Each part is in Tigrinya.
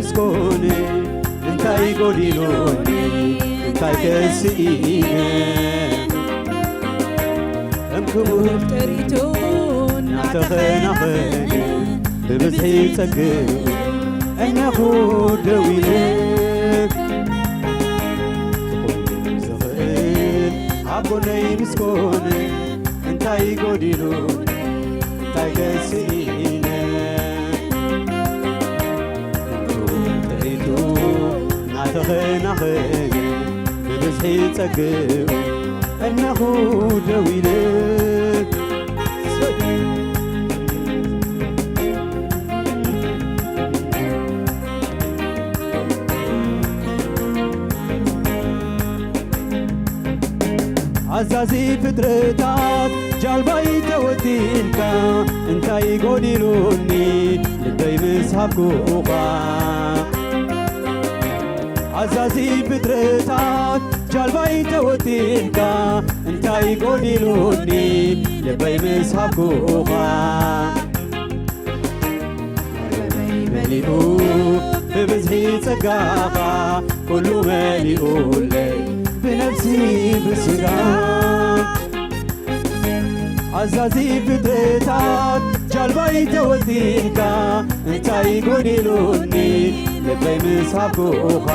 ምስ ኮነ እንታይ ጎዲሉኒ እንታይ ከስኢነ ከም ክቡር ጥሪቱ እናተኸናኸነ ብብዝሒ ጸግኡ እነኹ ደው ኢለ ክኾን ዝኽእል ኣብ ጎነይ ምስ ኮነ እንታይ ጎዲሉ እንታይ ከስኢነ ጥሪቱ እናተኸናኸነ ብብዝሒ ጸግኡ እነኹ ደው ኢለ ኣዛዚ ፍጥረታት ጃልባይ ተወጢንካ እንታይ ጎዲሉኒ ልበይ ምስ ሃብኩኻ ኣዛዚ ፍጥረታት ጃልባይ ተወጢንካ እንታይ ጎዲሉኒ ልበይ ምስ ሃብኩኻ መሊኡ ብብዝሒ ጸጋኻ ኩሉ መሊኡለይ ብነፍሲ ብስጋ ኣዛዚ ፍጥረታት ጃልባይ ተወጢንካ እንታይ ጎዲሉኒ ልበይ ምስ ሃብኩኻ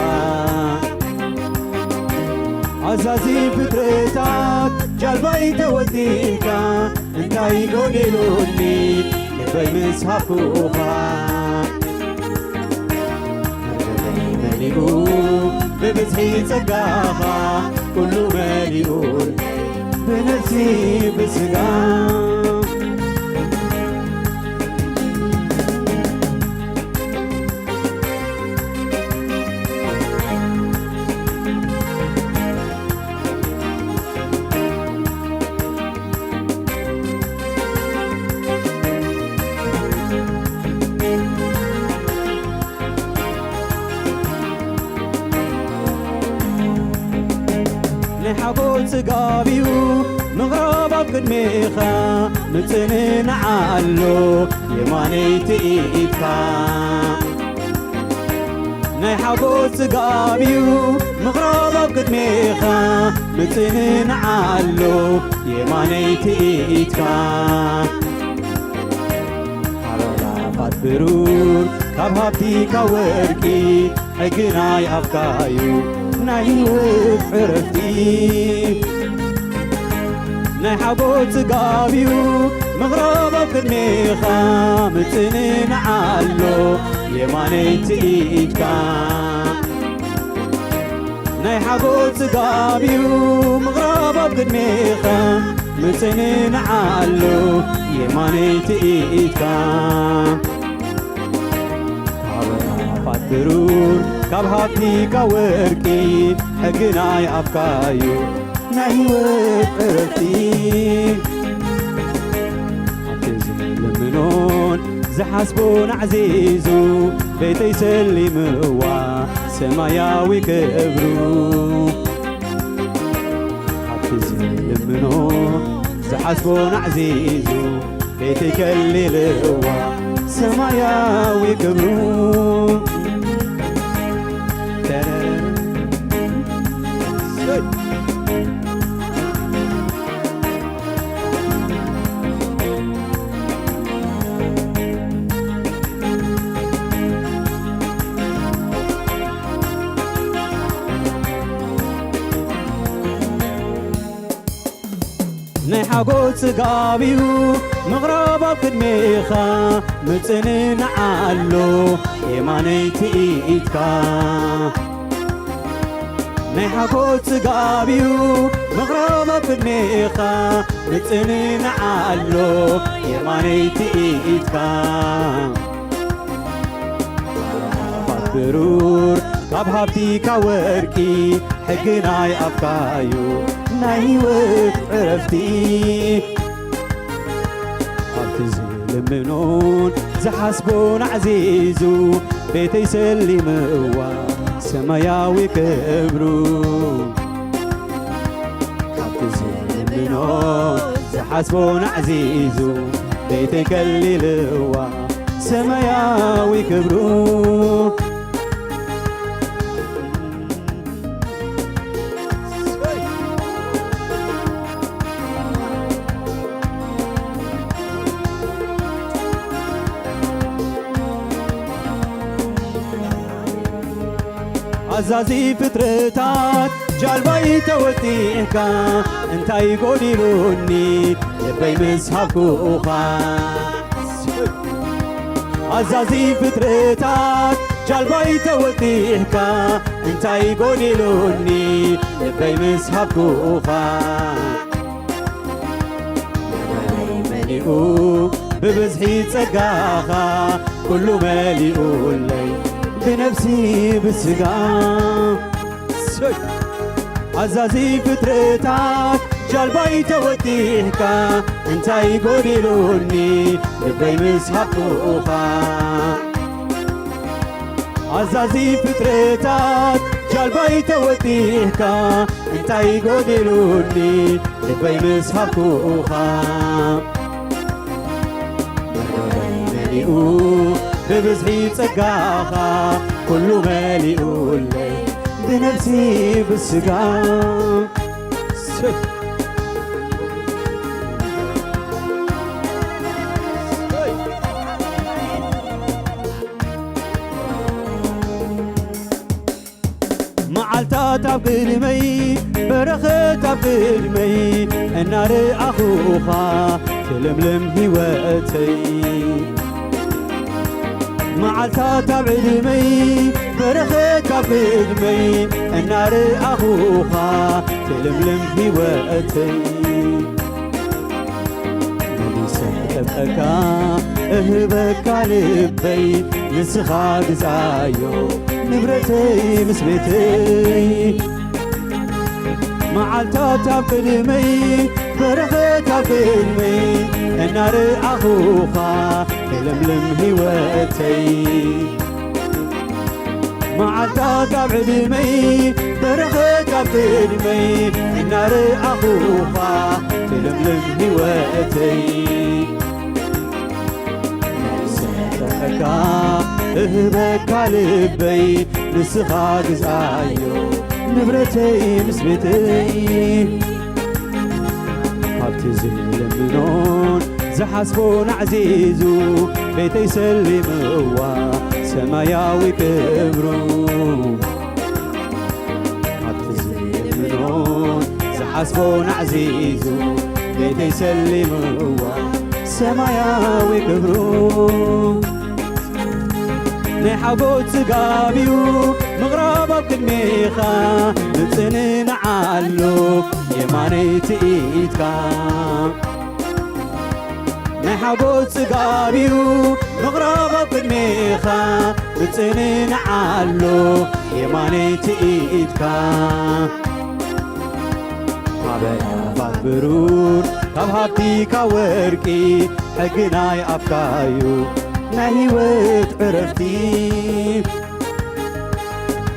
ኣዛዚ ፍጥረታት ጃልባይ ተወጢንካ እንታይ ጎዲሉኒ ልበይ ምስ ሃብኩኻ መሊኡ ብብዝሒ ጸጋኻ ኩሉ መሊኡ ብነፍሲ ብስጋ ናይ ሓጎስ ጽጋብ እዩ ምቕራብ ኣብ ቅድሜኻ ምጽንናዕ ኣሎ የማነይቲ ኢድካ ናይ ሓጎስ ጽጋብ እዩ ምቕራብ ኣብ ቅድሜኻ ምጽንናዕ ኣሎ የማነይቲ ኢድካ ሓበራፋት ብሩር ካብ ሃብቲ ካብ ወርቂ ሕጊ ናይ ኣፍካ እዩ ናይ ህይወት ዕረፍቲ ናይ ሓጎስ ጽጋብ እዩ ምቕራብ ኣብ ቅድሜኻ ምጽንናዕ ኣሎ የማነይቲ ኢድካ ናይ ሓጎስ ጽጋብ እዩ ምቕራብ ኣብ ቅድሜኻ ምጽንናዕ ኣሎ የማነይቲ ኢድካ ካብ ናፋት ብሩር ካብ ሃብቲ ካብ ወርቂ ሕጊ ናይ ኣፍካ እዩ ናይ ህይወት ዕረፍቲ ኣብቲ ዝልምኖን ዝሓስቦን ኣዕዚዙ ቤተይ ሰሊምዋ ሰማያዊ ክብሩ ኣብቲ ዝልምኖ ዝሓስቦን ኣዕዚዙ ቤተይ ከሊልዋ ሰማያዊ ክብሩ ናይ ሓጎስ ጽጋብ እዩ ምቕራብ ኣብ ቅድሜኻ ምጽንናዕ ኣሎ የማነይቲ ኢድካ ናይ ሓጎስ ጽጋብ እዩ ምቕራብ ኣብ ቅድሜኻ ምጽንናዕ ኣሎ የማነይቲ ኢድካ ካብ ብሩር ካብ ሃብቲ ካብ ወርቂ ሕጊ ናይ ኣፍካ እዩ ናይ ህይወት ዕረፍቲ ኣብቲ ዝልምኖን ዝሓስቦን ኣዕዚዙ ቤተይ ሰሊምዋ ሰማያዊ ክብሩ ካብቲ ዝልምኖን ዝሓስቦን ኣዕዚዙ ቤተይ ከሊልዋ ሰማያዊ ክብሩ ኣዛዚ ፍጥረታት ጃልባይ ተወጢሕካ እንታይ ጎዲሉኒ ልበይ ምስ ሃብኩኻ። ኣዛዚ ፍጥረታት ጃልባይ ተወጢሕካ እንታይ ጎዲሉኒ ልበይ ምስ ሃብኩኻ። መሊኡ ብብዝሒ ጸጋኻ ኩሉ መሊኡለይ ብነፍሲ ብስጋ። ኣዛዚ ፍጥረታት ጃልባይ ተወጢሕካ እንታይ ጎዲሉኒ ልበይ ምስ ሃብኩኻ። ኣዛዚ ፍጥረታት ጃልባይ ተወጢሕካ እንታይ ጎዲሉኒ ልበይ ምስ ሃብኩኻ። መሊኡ ብብዝሒ ጸጋኻ ኩሉ መሊኡለይ ብነፍሲ ብስጋ። መዓልታት ኣብ ቅድመይ በረኸት ኣብ ቅድመይ እናረኣኹኻ ትልምልም ህይወተይ። መዓልታት ኣብ ዕድመይ በረኸት ኣብ ቅድመይ እናረኣኹኻ ትልምልም ህይወተይ። መሊሰ ጠብቀካ እህበካ ልበይ ንስኻ ግዛዮ ንብረተይ ምስ ቤተይ። መዓልታት ኣብ ቅድመይ በረኸት ኣብ ቅድመይ እናረኣኹኻ ትልምልም ህይወተይ። መዓልታት ኣብ ዕድመይ በረኸት ኣብ ቅድመይ እናረኣኹኻ ትልምልም ህይወተይ። ሰጠኸካ እህበካ ልበይ ንስኻ ግዛዮ ንብረተይ ምስ ቤተይ። ካብቲ ዝልምኖን ዝሓስቦን ኣዕዚዙ ቤተይ ሰሊምዋ ሰማያዊ ክብሩ። ካብቲ ዝልምኖን ዝሓስቦን ኣዕዚዙ ቤተይ ሰሊምዋ ሰማያዊ ክብሩ። ናይ ሓጎስ ጽጋብ እዩ ምቕራብ ኣብ ቅድሜኻ ምጽንናዓሉ የማነይ ትኢትካ። ናይ ሓጎስ ጽጋብ እዩ ምቕራብ ኣብ ቅድሜኻ ምጽንናዓሉ የማነይ ትኢትካ። ካብ ኣእላፋት ብሩር ካብ ሃብቲ ካብ ወርቂ ሕጊ ናይ ኣፍካዩ ናይ ህይወት ዕረፍቲ።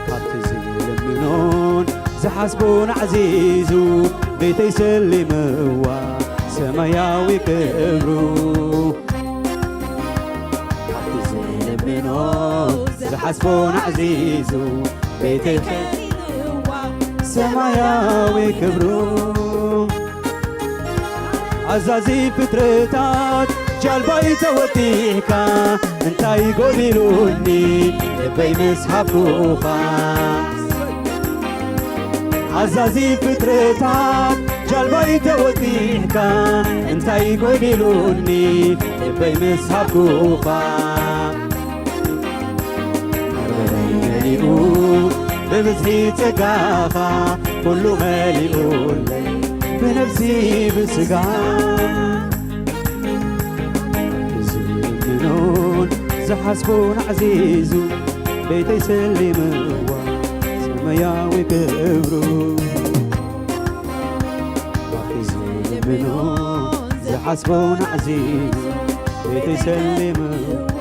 ካብቲ ዝልምኖን ዝሓስቦን ኣዕዚዙ ቤተይ ሰሊምዋ ሰማያዊ ክብሩ። ካብቲ ዝልምኖ ዝሓስቦን ኣዕዚዙ ቤተይ ሰማያዊ ክብሩ። ኣዛዚ ፍጥረታት ጃልባይ ተወጢሕካ እንታይ ጎዲሉኒ ልበይ ምስ ሃብኩኻ። ኣዛዚ ፍጥረታት ጃልባይ ተወጢሕካ እንታይ ጎዲሉኒ ልበይ ምስ ሃብኩኻ። መርበበይ መሊኡ ብብዝሒ ጸጋኻ ኩሉ መሊኡለይ ብነፍሲ ብስጋ። ዝልምኖን ዝሓስቦን ኣዕዚዙ ቤተይ ሰሊምዋ ሰማያዊ ክብሩ። ካብቲ ዝልምኖን ዝሓስቦን ኣዕዚዙ ቤተይ ሰሊምዋ